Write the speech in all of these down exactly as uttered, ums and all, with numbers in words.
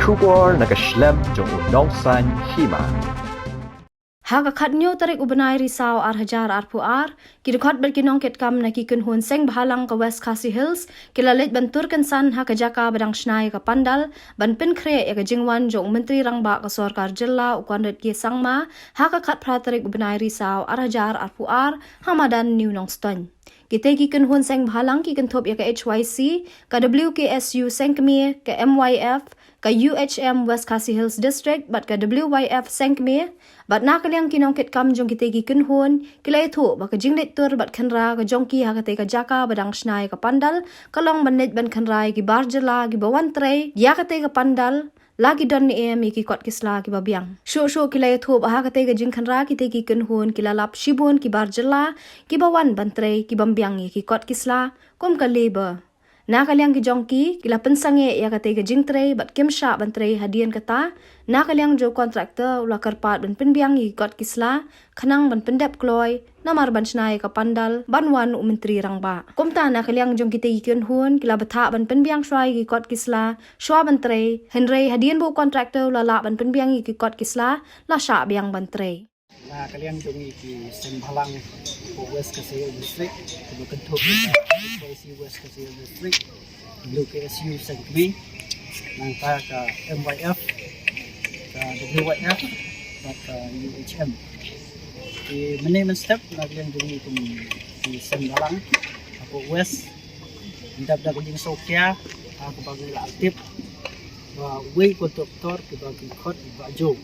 Khubor na ka shlem jong u nongsan hima. Ha ka khatnyo tarik u bnai Risaw ar hajar arphew ar, ki dkhot bad ki nongkitkam na ki kynhun seng bhalang ka West Khasi Hills ki la leit ban tur kynsan ha ka jaka ba dang shna ïa ka pandal ban pynkhreh ïa ka jingwan jong u Myntri Rangbah ka Sorkar Jylla u Conrad K Sangma ha ka khatphra tarik u bnai Risaw ar hajar arphew ar ha madan New Nongstoiñ. Kitei ki kynhun seng bhalang ki kynthup ïa ka H Y C, ka W K S U Sengkmie, ka M Y F, ka U H M West Khasi Hills District bad ka W Y F Sengkmie, bad na ka liang ki nongkitkam jong kitei ki kynhun ki la ïathuh ba ka jingleit tur bad khynra ka jong ki ha katei ka jaka ba dang shna ïa ka pandal ka long ban leit ban khynra ïa ki bar jylla kiba wan trei ïa katei ka pandal, la ki don ne em ïa ki kot ki sla kiba biang. Shuh shuh ki la ïathuh ba ha katei ka jingkhynra kitei ki kynhun ki la lap shibun ki bar jylla kiba wan ban trei ki bym biang ïa ki kot ki sla kum ka labour. Na ka liang ki jong ki ki la pynsangeh ïa katei ka jingtrei bad kim shah ban trei hadien kata. Na ka liang jong u contractor u la kyrpad ban pynbiang ïa ki kot ki sla khnang ban pyndep kloi namar ban shna ïa ka pandal ban wan u Myntri Rangbah. Kumta na ka liang jong kitei ki kynhun ki la bthah ban pynbiang shuwa ïa ki kot ki sla shuwa ban trei, hynrei hadien ba u contractor u la lah ban pynbiang ïa ki kot ki sla la shah biang ban trei. Na ka liang jong ngi ki seng bhalang ka West Khasi Hills District, kiba kynthup ïa ka H Y C West Khasi Hills District, W K S U Sengkmie, nangta ka M Y F, ka W Y F bad ka U H M. Ki mynne mynstep na ka liang jong ngi kum ki seng bhalang hapoh West ngi dap da ka jingsngewkhia ha kaba ngi la tip ba uwei u contractor kiba ki khot ba jong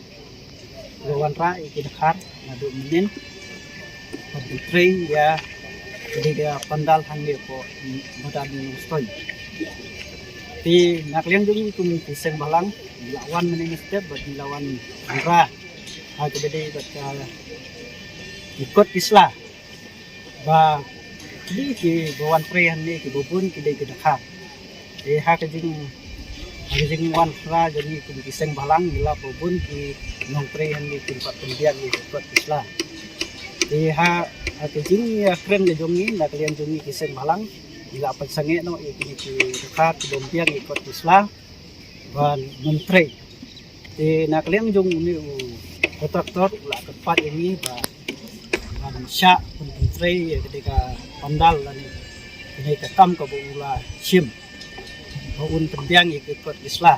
ba wanrah ïa ki dkhar naduh mynnin ban trei ïa ka dei ka pandal hangne hapoh madan Nongstoiñ. Te na ka liang jong ngi kum ki seng bhalang ngi la wan mynne mynstep bad ngi la wan wanrah ha kaba dei bad ka ki kot ki sla ba ki dei kiba wan trei hangne kiba bun ki dei ki dkhar. Te ha ka jing, ha ka jingwan khra jong ngi kum ki seng bhalang ngi lap ba bun ki nongtrei hangne kim pat pynbiang ïa ki kot ki sla. Te ha, ha ka jingkren ka jong ngi na ka liang jong ngi ki seng bhalang ngi la pynsangeh noh ïa kine ki dkhar ki bym biang ïa ki kot ki sla ban ym trei. Te na ka liang jong une u contractor u la kyrpad ïa ngi ba ban shah ban pyntrei ïa ka dei ka pandal lane ka dei ka kam kaba u la shim ba un pynbiang ïa ki kot ki sla.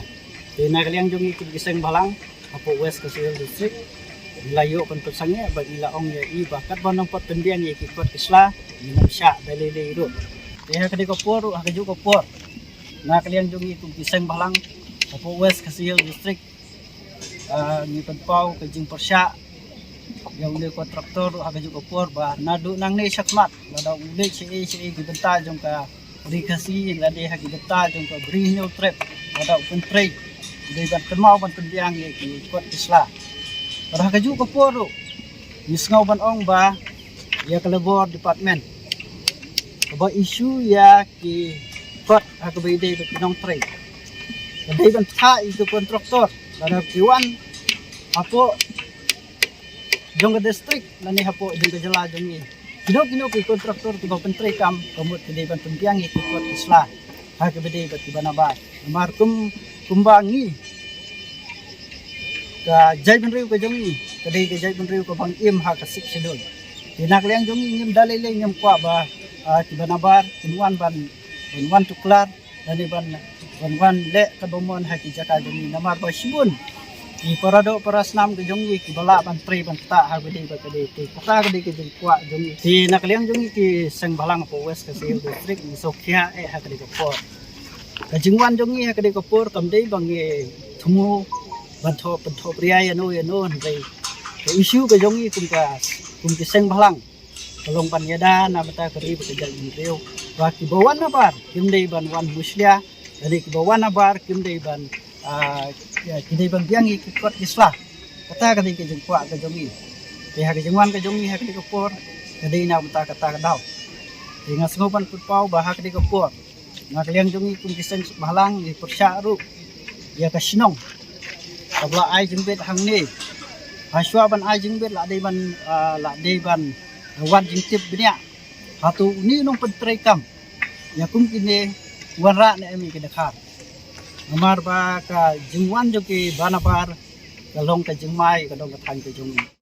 Te na ka liang jong ngi kum ki seng bhalang hapoh West Khasi Hills District ngi la ïoh ban pynsangeh bad ngi la ong ïa i ba katba nang pat pynbiang ïa ki kot ki sla ngin ym shah da lei lei ruh. Te ha ka dei ka por ruh ha kajuh ka por na ka liang jong ngi kum ki seng bhalang hapoh West Khasi Hills District, ah, ngi pynpaw ka jingpyrshah ïa une u contractor ha kajuh ka por ba naduh nangne shakhmat lada u leit shaei shaei ki bynta jong ka Ri Khasi lane ha ki bynta jong ka Bri Hynñiewtrep lada u pyntrei u dei ban kynmaw ban pynbiang ïa ki kot ki sla. Bad ha kajuh ka por ruh ngi sngew ban ong ba ïa ka Labour Department kaba issue ïa ki kot ha kaba ïadei bad ki nongtrei. Ka dei ban pynthah ïa ki contractor lada ki wan hapoh jong ka district lane hapoh jong ka jylla jong ngi. Kino kino ki contractor kiba pyntrei kam ka mut ki dei ban pynbiang ïa ki kot ki sla ha kaba dei bad kiba nabar. Namar kum, kumba ngi ka jaitbynriew ka jong ngi ka dei ka jaitbynriew kaba ngi im ha ka Sixth Schedule. Te na ka liang jong ngi ngim da lei lei ngim kwah ba, ah, kiba nabar kin wan ban, ban wan tuklar lane ban, ban wan leh kaba mon ha ki jaka jong ngi namar ba shibun ki para doh para snam ka jong ngi kiba lah ban trei ban ktah ha ka dei ba ka dei. Te kata ka dei ka jingkwah jong ngi. Te na ka liang jong ngi ki seng bhalang hapoh West Khasi Hills District ngi sngewkhia eh ha ka dei ka por. Ka jingwan jong ngi ha ka dei ka por kam dei ba ngi thmu ban thoh, ban thoh pyrshah ïano ïano, hynrei ka issue ka jong ngi kum ka, kum ki seng bhalang ka long ban ïada na bynta ka ri bad ka jaitbynriew ba kiba wan nabar kim dei ban wan mushlia, lane kiba wan nabar kim dei ban, ah, ki dei ban biang ïa ki kot ki sla. Kata ka dei ka jingkwah ka jong ngi. Te ha ka jingwan ka jong ngi ha ka dei ka por ka dei na bynta kata ka daw. Te nga sngew ban pynpaw ba ha ka dei ka por na ka liang jong ngi kum ki seng bhalang ngi pyrshah ruh ïa ka shnong kaba la ai jingbit hangne. Hashwa ban ai jingbit la dei ban, ah, la dei ban wad jingtip bniah. Hato une u nongpyntrei kam ïa kum kine u wanrah ne em ïa ki dkhar. Namar ba ka jingwan jong ki banabar ka long ka jingmai ka dong ka thaiñ ka jong ngi.